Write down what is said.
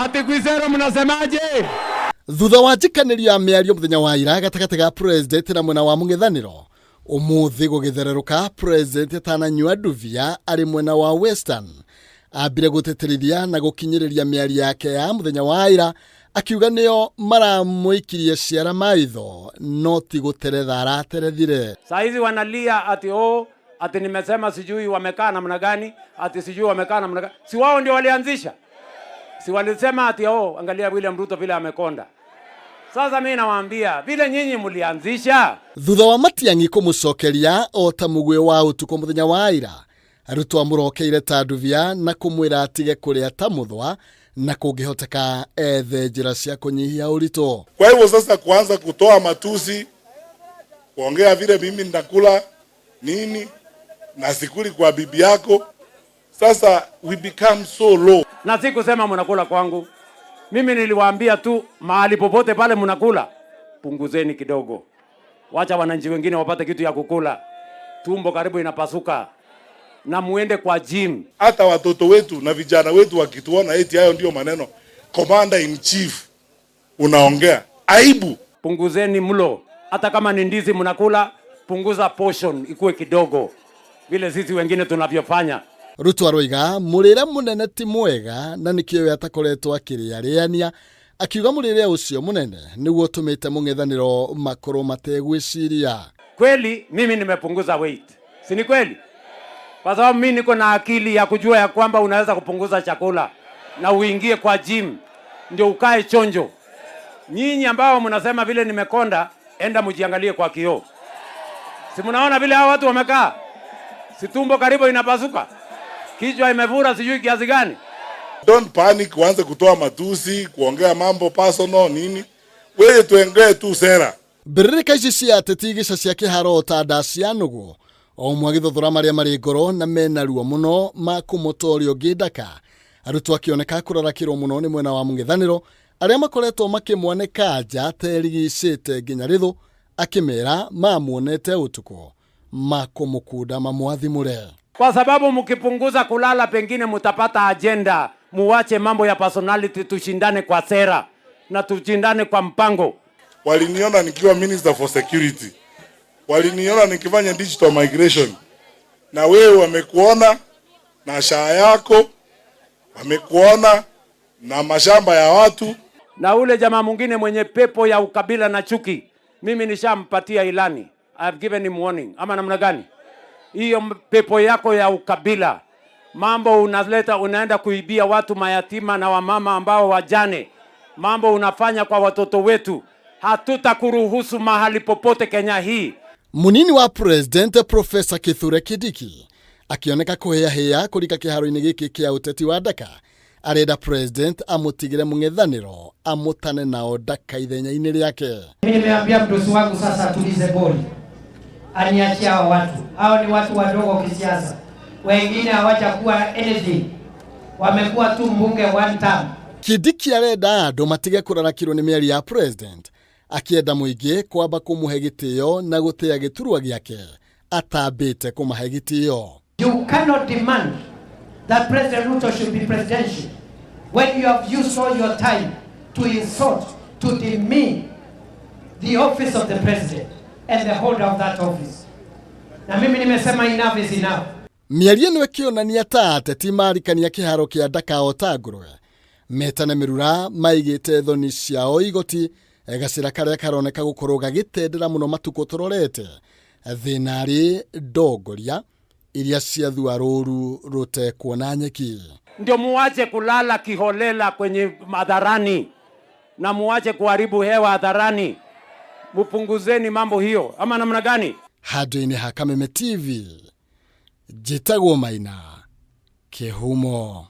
Ati Khwisero mnasemaje? Thutha wa njikanĩrio ya mĩario mũthenya wa ira gatagatĩ ga president na mwena wa mũng'ethanĩro, ũmũthĩ gũgĩthererũka president atananyua nduvia arĩ mwena wa Western ambire gũtĩtĩrithia na gũkinyĩrĩria mĩario yake ya mũthenya wa ira, akiuga nĩo maramũikirie ciara maitho no ti gũteretha araterethire. Saa hizi wanalia ati oh, ati nimesema sijui wamekaa namna gani, ati sijui wamekaa namna gani. Si wao ndio walianzisha? Si walisema ati oh, angalia William Ruto vile amekonda. Sasa mimi nawaambia vile nyinyi mlianzisha. Thutha wa Matiang'i kũmũcokeria o ta mũgwĩ wa ũtukũ mũthenya wa ira, Ruto amũrokeire ta nduvia na kũmwĩra atige kũrĩa ta mũthwa na kũngĩhoteka ethe njĩra cia kũnyihia ũritũ. Kwa hivyo sasa kuanza kutoa matusi, kuongea vile mimi nitakula nini na sikuli kwa bibi yako, sasa we become so low. Na si kusema mnakula kwangu. Mimi niliwaambia tu mahali popote pale mnakula, punguzeni kidogo. Wacha wananchi wengine wapate kitu ya kukula. Tumbo karibu inapasuka. Na muende kwa gym. Hata watoto wetu na vijana wetu wakituona eti hayo ndio maneno commander in chief unaongea, aibu. Punguzeni mlo. Hata kama ni ndizi mnakula, punguza portion ikuwe kidogo, vile sisi wengine tunavyofanya. Ruto aroiga mũrĩre mũnene ti mwega na nĩkĩo we atakoretwo akĩrĩarĩania, akiuga mũrĩre ũcio mũnene nĩguo ũtũmĩte mũng'ethanĩro makorwo mategwĩciria. Kweli mimi nimepunguza weight, si ni kweli? Kwa sababu mimi niko na akili ya kujua ya kwamba unaweza kupunguza chakula na uingie kwa gym ndio ukae chonjo. Nyinyi ambao mnasema vile nimekonda, enda mjiangalie kwa kioo. Si mnaona vile hao watu wamekaa? Si tumbo karibu inapasuka, kichwa imevura sijui kiasi gani. Don't panic, uanze kutoa matusi, kuongea mambo personal nini. Wewe tuongee tu sera. Mbĩrĩrĩka ici cia ateti igica cia kĩharo ta nda cia nũgũ, o ũmwe agĩthothora marĩa marĩ ngoro na mena ruo mũno ma kũmũtoria ũngĩ ndaka. Arutwo akĩoneka kũrarakĩrwo mũno nĩ mwena wa mũng'ethanĩro arĩa makoretwo makĩmwanĩka nja terigicĩte nginya rĩthũ, akĩmera mamuonete ũtukũ makũmũkunda mamwathimũre. Kwa sababu mkipunguza kulala pengine mtapata agenda. Muwache mambo ya personality, tushindane kwa sera na tushindane kwa mpango. Waliniona nikiwa Minister for Security, waliniona nikifanya digital migration, na wewe wamekuona na shaa yako, wamekuona na mashamba ya watu. Na ule jamaa mwingine mwenye pepo ya ukabila na chuki, mimi nishampatia ilani. I have given him warning. Ama namna gani? Hiyo pepo yako ya ukabila, mambo unaleta, unaenda kuibia watu mayatima na wamama ambao wajane, mambo unafanya kwa watoto wetu, hatutakuruhusu mahali popote Kenya hii. Munini wa President Professor Kithure Kindiki akĩoneka kũhĩahĩa kũrika kĩharo-inĩ gĩkĩ kĩa ũteti wa ndaka, arenda President amũtigĩre mũng'ethanĩro amũtane nao ndaka ithenya-inĩ rĩake. Mimi nimeambia mdosi wangu sasa atulize boli, aniachie hao watu. Hao ni watu wadogo kisiasa, wengine hawajakuwa anything, wamekuwa tu mbunge one term. Kindiki arenda andũ matige kũrarakĩrwo nĩ mĩario ya President, akĩenda mũingĩ kwamba kũmũhe gĩtĩo na gũtĩa gĩturwa gĩake atambĩte kũmahe gĩtĩo. You cannot demand that President Ruto should be presidential when you have used all your time to insult, to demean the office of the president and the holder of that office. Na mimi nimesema enough is enough. Mĩario ĩno ĩkĩonania ta ateti marikania kĩharo kĩa ndaka o ta ngũrwe metane mĩrura maigĩte thoni ciao igoti, gacĩra karĩa karoneka gũkorwo gagĩtendera mũno matukũ tũrorete thĩna arĩ ndongoria iria ciathua rũru rũtekuona nyeki. Ndio muache kulala kiholela kwenye hadharani na muache kuharibu hewa hadharani, mupunguzeni mambo hiyo, ama namna gani? Handũ-inĩ ha Kameme TV, njĩtagwo Maina Kĩhumo.